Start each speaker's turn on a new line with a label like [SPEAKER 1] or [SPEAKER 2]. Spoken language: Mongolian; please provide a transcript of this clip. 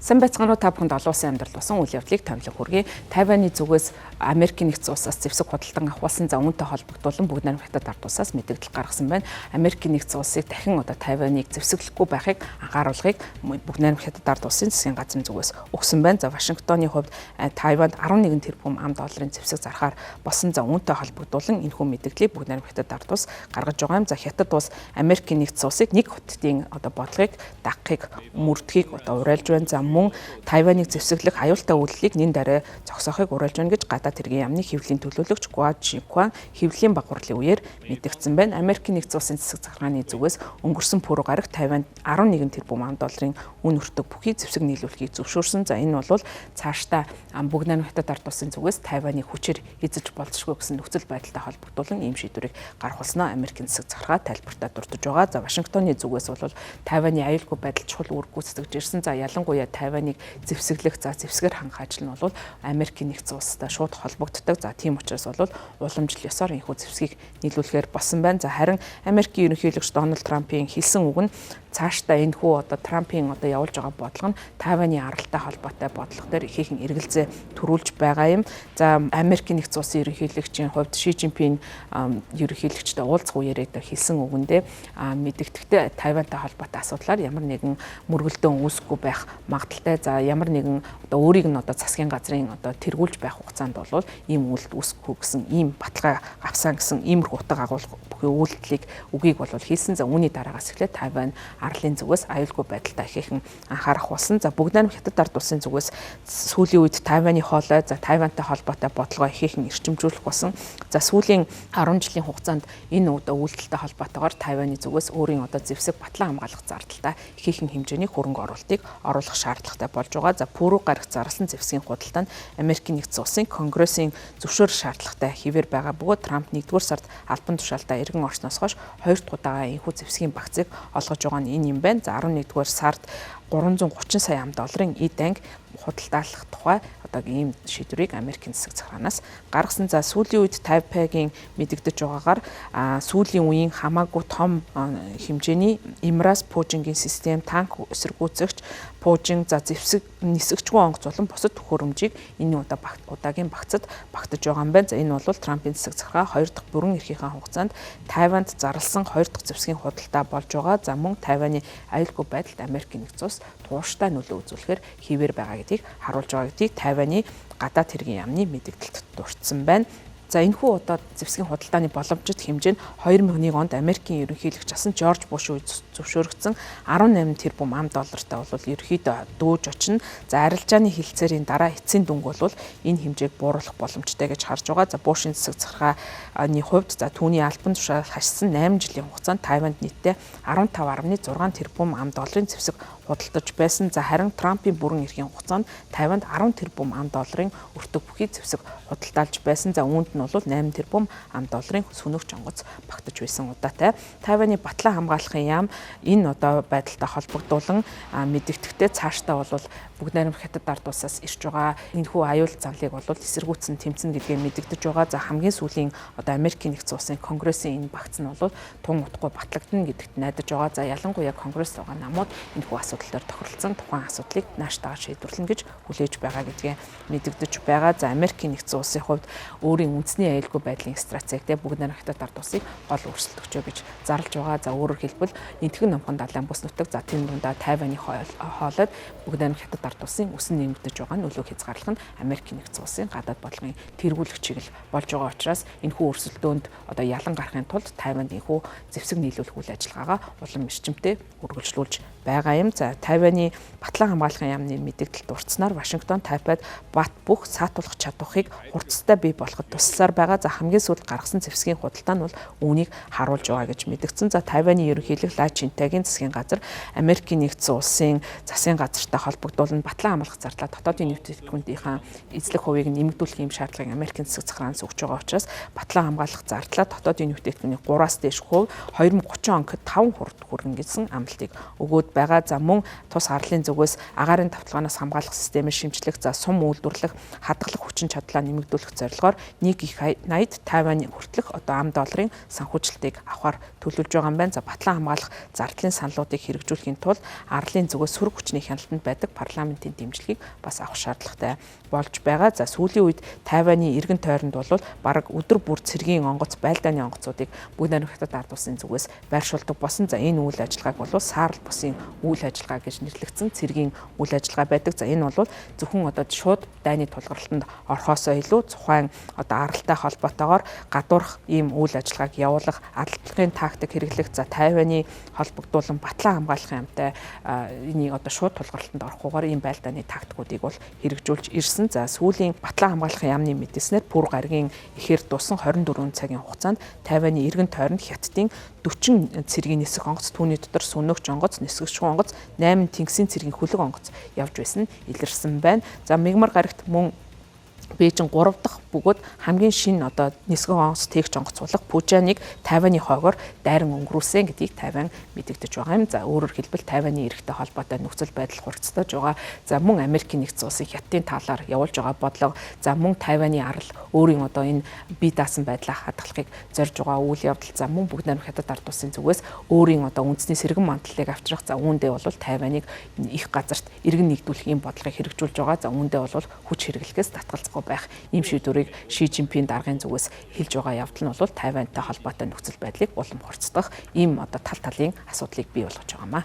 [SPEAKER 1] Сайн байцгаана уу, та бүхэнд олон улсын амьдрал болсон үйл явдлыг томилон хүргэе. Тайваны зүгээс Америкийн нэгдсэн улсаас зэвсэг худалдан авахулсан, за үүнтэй холбогдуулан бүгд найрамдах Хятад ард улсаас мэдэгдэл гаргасан байна. Америкийн нэгдсэн улсыг дахин одоо Тайваныг зэвсэглэхгүй байхыг анхааруулгыг бүгд найрамдах Хятад ард улсын засгийн газрын зүгээс өгсөн байна. За Вашингтоны хувьд Тайванд 11 тэрбум ам долларын зэвсэг зархаар болсон, за үүнтэй холбогдуулан энэхүү мэдэгдлийг бүгд найрамдах Хятад ард улс гаргаж байгаа юм. За Хятад улс Америкийн нэгдсэн улсыг нэг хотдын одоо бодлогыг дагахыг, мөрдөхийг одоо уриалж байна. За мөн Тайваныг зэвсэглэх аюултай үйлдэлийг нэн дараа зогсоохыг уриалж байна гэж гадаад хэргийн яамны хэвлэлийн төлөөлөгч Гуа Жикуан хэвлэлийн баг хурлын үеэр мэдэгдсэн байна. Америкийн нэгдсэн улсын засаг захиргааны зүгээс өнгөрсөн пүрэв гарагт Тайванд 11 тэрбум ам долларын үн өртөг бүхий зэвсэг нийлүүлэхийг зөвшөөрсөн. За энэ бол цаашдаа бүгд найрамдах Хятад ард улсын зүгээс Тайваныг хүчээр эзэлж болзошгүй гэсэн нөхцөл байдалтай холбогдуулан ийм шийдвэрийг гаргуулснаа Америкийн засаг захиргаа тайлбартаа дурдж байгаа. За Вашингтоны зүгээс бол Тайваны аюулгүй байдал чухал үүрэг гүйцэтгэж ирсэн. За ялангуяа Тайваныг зэвсэглэх, за зэвсгээр хангах ажил нь бол Америкийн нэгдсэн улстай шууд холбогддог. За тийм учраас бол уламжлал ёсоор энэхүү зэвсгийг нийлүүлэхээр болсон байна. За харин Америкийн ерөнхийлөгч Дональд Трампын хэлсэн үг нь цаашдаа энэхүү одоо Трампын одоо явуулж байгаа бодлого нь Тайваны аралтай холбоотой бодлого дээр ихээхэн эргэлзээ төрүүлж байгаа юм. За Америкийн нэгдсэн улсын ерөнхийлөгчийн хувьд Ши Цзиньпин ерөнхийлөгчтэй уулзах үеэрээ хэлсэн үгэндээ мэдэгдэхдээ Тайвантай холбоотой асуудлаар ямар нэгэн мөргөлдөөн үүсэхгүй байх магадлалтай. За ямар нэгэн одоо өөрийг нь одоо засгийн газрын одоо тэргүүлж байх хугацаанд бол ийм үйлдэл үүсэхгүй гэсэн ийм баталгаа авсан гэсэн иймэрхүү утга агуулах бүхий үйлдэлийг үгийг бол хийсэн. За үүний дараагаас эхлээд Тайван арлын зүгээс аюулгүй байдалтай ихээхэн анхаарах болсон. За бүгд найрамдах Хятад ард улсын зүгээс сүүлийн үед Тайваны хоолой, за Тайвантай холбоотой бодлогоо ихээхэн эрчимжүүлэх болсон. За сүүлийн 10 жилийн хугацаанд энэ одоо үйлдэлтэй холбоотойгоор Тайваны зүгээс өөрийн одоо зэвсэг батлан хамгаалах зардалтай ихээхэн хэмжээний хөрөнгө оруулалтыг оруулах шаардлагатай болж байгаа. За пүрэв гарагт зарласан зэвсгийн худалдаа нь Америкийн нэгдсэн улсын Конгрессийн зөвшөөрөл шаардлагатай хэвээр байгаа бөгөөд Трамп 1-р сард албан тушаалтаа эргэн орсноос хойш 2 дахь удаага энэхүү зэвсгийн багцыг олгож байгаа нь энэ юм байна. За 11-р сард 330 сая ам долларын эд анги худалдаалах тухай одоо ийм шийдвэрийг Америкийн засаг захиргаанаас гаргасан. За сүүлийн үед Тайпегийн мэдэгдэж байгаагаар сүүлийн үеийн хамаагүй том хэмжээний Имрас пуужингийн систем, танк эсэргүүцэгч пуужин, за зэвсэг нисгчгүй онгоц болон бусад төхөөрөмжийг энэ удаа удаагийн багцад багтаж байгаа юм байна. За энэ бол Трампын засаг захиргаа 2 дахь бүрэн эрхийнхээ хугацаанд Тайванд зарласан 2 дахь зэвсгийн худалдаа болж байгаа. За мөн Тайваны аюулгүй байдалд Америкийн нэгдсэн улс тууштай нөлөө үзүүлэхээр хэвээр байгаа гэдгийг харуулж байгаа гэдгийг Тайваны гадаад хэргийн яамны мэдэгдэлд дурдсан байна. За энэхүү удаа зэвсгийн худалдааны боломжит хэмжээ нь 2001 онд Америкийн ерөнхийлөгч асан Жорж Буш үед зөвшөөрөгдсөн 18 тэрбум ам доллартай бол ерөнхийдөө дүүж очино. За арилжааны хэлцээрийн дараа эцсийн дүнг бол энэ хэмжээг бууруулах боломжтой гэж харж байгаа. За Бушийн засаг захиргааны хувьд за түүний албан тушаал хашсан 8 жилийн хугацаанд Тайванд нийтдээ 15.6 тэрбум ам долларын зэвсэг худалдаж байсан. За харин Трампын бүрэн эрхийн хугацаанд Тайванд 10 тэрбум ам долларын өртөг бүхий зэвсэг худалдаалж байсан. За үүнд нь бол 8 тэрбум ам долларын сөнөөгч онгоц багтаж байсан удаатай. Тайваны батлан хамгаалахын яам энэ одоо байдалтай холбогдуулан мэдэгдэхдээ цаашдаа бол бүгд найрамдах Хятад ард улсаас ирж байгаа энэхүү аюул занлыг бол эсэргүүцсэн тэмцэн гэдгээ мэдэгдэж байгаа. За хамгийн сүүлийн одоо Америкийн нэгдсэн улсын Конгрессийн энэ багц нь бол тун утгагүй батлагдана гэдэгт найдаж байгаа. За ялангуяа Конгресс байгаа намууд энэхүү асуудал дээр тохиролцсон тухайн асуудлыг нааштайгаар шийдвэрлэнэ гэж хүлээж байгаа гэдгээ мэдэгдэж байгаа. За Америкийн нэгдсэн улсын хувьд өөрийн үндэсний аюулгүй байдлын стратеги бүгд найрамдах Хятад ард улсыг гол өрсөлдөгчөө гэж зарлж байгаа. За өөрөөр хэлбэл энэтхэг номхон далайн бүс нутаг, за тэн дундаа Тайваны хоолойд бүгд найрамдах Хятад ард улсын өсөн нэмэгдэж байгаа нөлөө хязгаарлах нь Америкийн нэгдсэн улсын гадаад бодлогын тэргүүлэх чиглэл болж байгаа учраас энэхүү өрсөлдөөнд одоо ялан гарахын тулд Тайванд энэхүү зэвсэг нийлүүлэх үйл ажиллагаагаа улам эрчимтэй үргэлжлүүлж байгаа юм. За Тайваны батлан хамгаалахын яамны мэдэгдэлд дурдсанаар Вашингтон Тайпайд бат бөх саатуулах чадварыг хурцтай бий болоход тусласаар байгаа. За хамгийн сүүлд гаргасан зэвсгийн худалдаа нь бол үүнийг харуулж байгаа гэж мэдэгдсэн. За Тайваны ерөнхийлөх Лай Чинтайгийн засгийн газар Америкийн нэгдсэн улсын засгийн газартай холбогдуулан батлан хамгаалах зардлаа дотоодын нэвтрүүлгийнхаа эзлэх хувийг нэмэгдүүлэх юм шаардлагыг Америкийн засаг захиргаанаас өгч байгаа учраас батлан хамгаалах зардлаа дотоодын нэвтрүүлгийн 3-аас дээш хувь 2030 онд 5 хурд хүргэн гэсэн амлалтыг өгөөд бодлогууд байгаа. За мөн тус арлын зүгээс агаарын тавталгаанаас хамгаалах системийг шимжлэх, за сум үйлдвэрлэх, хадгалах хүчин чадлаа нэмэгдүүлэх зорилгоор 1 их 80 Тайвань хүртэлх одоо ам долларын санхүүжилтийг авахар төлөвлөж байгаа юм байна. За батлан хамгаалах зардлын саналуудыг хэрэгжүүлэхийн тулд арлын зүгээс сөрөг хүчний хяналтанд байдаг парламентын дэмжлэгийг бас авах шаардлагатай болж байгаа. За сүүлийн үед Тайваны эргэн тойронд бол бараг өдөр бүр цэргийн онгоц, байлдааны онгоцуудыг Бүгд найрамдах Хятад ард улсын зүгээс байршуулдаг болсон. За энэ үйл ажиллагааг бол саарал бусын үйл ажиллагаа гэж нэрлэгдсэн цэргийн үйл ажиллагаа байдаг. За энэ бол зөвхөн одоо шууд дайны тулгарлалтанд орохоосоо илүү тухайн одоо аралтай холбоотойгоор гадуурх ийм үйл ажиллагааг явуулах, алдлахын тактик хэрэглэх, за Тайваны холбогдуулан батлан хамгаалахын амтай энийг одоо шууд тулгарлалтанд орохгүйгээр ийм байлдааны тактикуудыг бол хэрэгжүүлж ирсэн. За сүүлийн батлан хамгаалахын яамны мэдээснээр Пүр гарагийн ихээр дусан 24 цагийн хугацаанд Тайваны эргэн тойронд Хятадын 40 цэргийн нисэх онгоц, түүний дотор сөнөөгч онгоц, нисгэгч онгоц, 8 тэнгисийн цэргийн хөлөг онгоц явж байсан нь илэрсэн байна. За мягмар гарагт мөн Бээжин 3 дахь бөгөөд хамгийн шинэ одоо нисгэн онгоц, тээгч онгоц болох Пужаныг Тайваны хойгоор дайран өнгөрүүлсэн гэдгийг Тайван мэдэгдэж байгаа юм. За өөрөөр хэлбэл Тайваны эрхтэй холбоотой нөхцөл байдал хурцтаж байгаа. За мөн Америкийн нэгдсэн улсын Хятадын талаар явуулж байгаа бодлого, за мөн Тайваны арал өөрийн одоо энэ бие даасан байдлаа хадгалахыг зорж байгаа үйл явдал, за мөн Бүгд найрамдах Хятад ард улсын зүгээс өөрийн одоо үндэсний сэргэн мандлыг авчрах, за үүндээ бол Тайваныг их газарт иргэн нэгдүүлэх ийм бодлогыг хэрэгжүүлж байгаа. За үүндээ бол хүч хэрэглэхээс татгалзахгүй байх ийм шийдвэрийг Ши Цзиньпин даргын зүгээс хэлж байгаа явдал нь бол Тайвантай холбоотой нөхцөл байдлыг улам хурцдах ийм одоо тал талын асуудлыг бий болгож байгаамаа.